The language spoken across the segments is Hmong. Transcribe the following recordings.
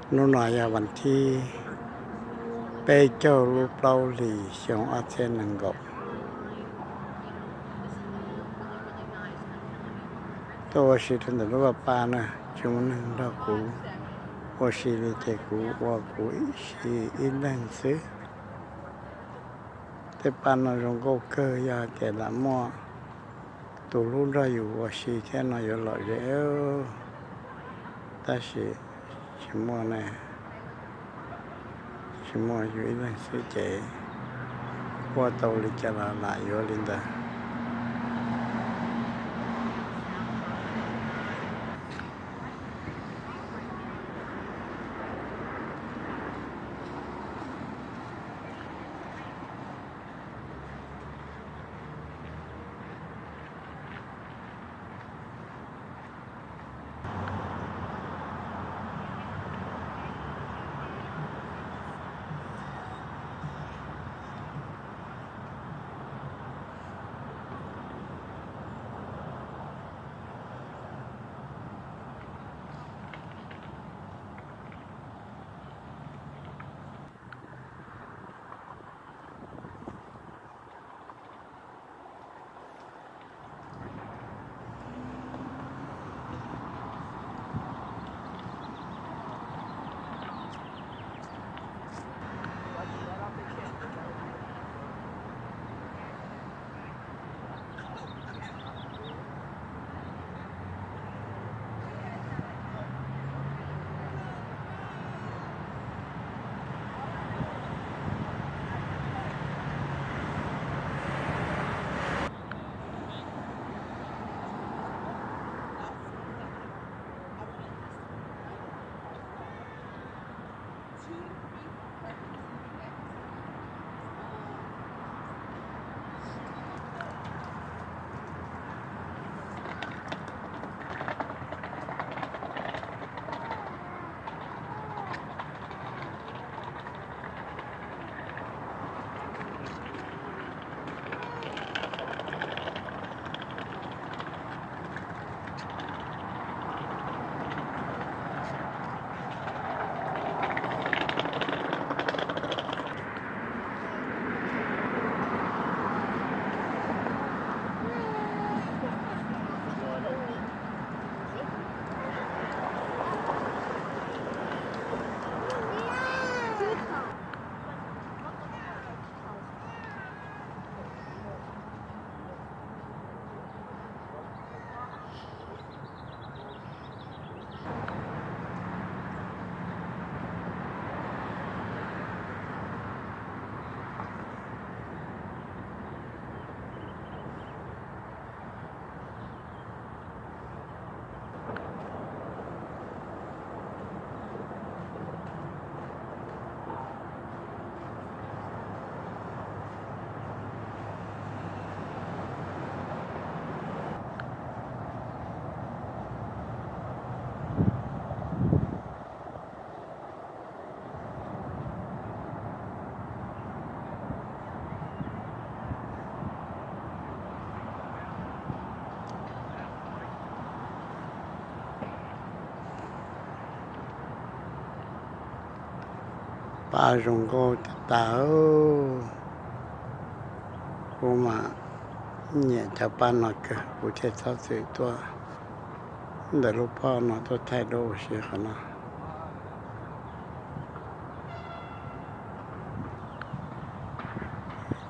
Hnub no yog vas thib peb caug lub plaub hlis xyoo ob txhiab nees nkaum. Tuaj ua si rau ntawm lub vaj paj na, tsis muaj neeg nrog kuv ua si li ces kuv ua kuv ib si ib leeg xwb. Tej paj no zoo nkauj kawg, yog hais tias lam muaj tus hlub nrog yus ua si thiab no yuav lom zem, tab sis tsis muaj ne, tsis muaj, yus ib leeg xwb ces ua tau li cas los lam yuav li ntawd. Paj zoo nkauj tag tag. Kuv mas nyiam cov paj no kawg, kuv thiaj txhob txwm tuaj ntawm lub pob no tuaj thaij duab ua si qhov no.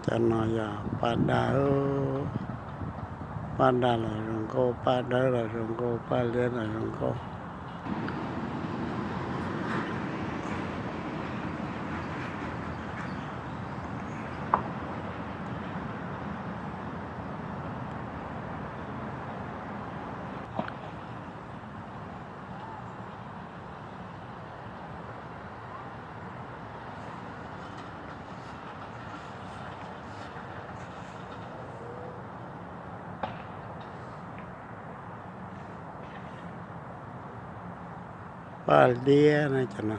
Cov no yog paj daj, paj daj los zoo nkauj, paj dawb los zoo nkauj, paj liab los zoo nkauj. Paj liab na cov no.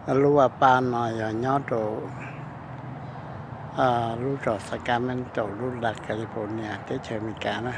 Lub vaj paj no yog nyob rau lub zos Sacramento, lub lag California, teb chaws Amelikas na.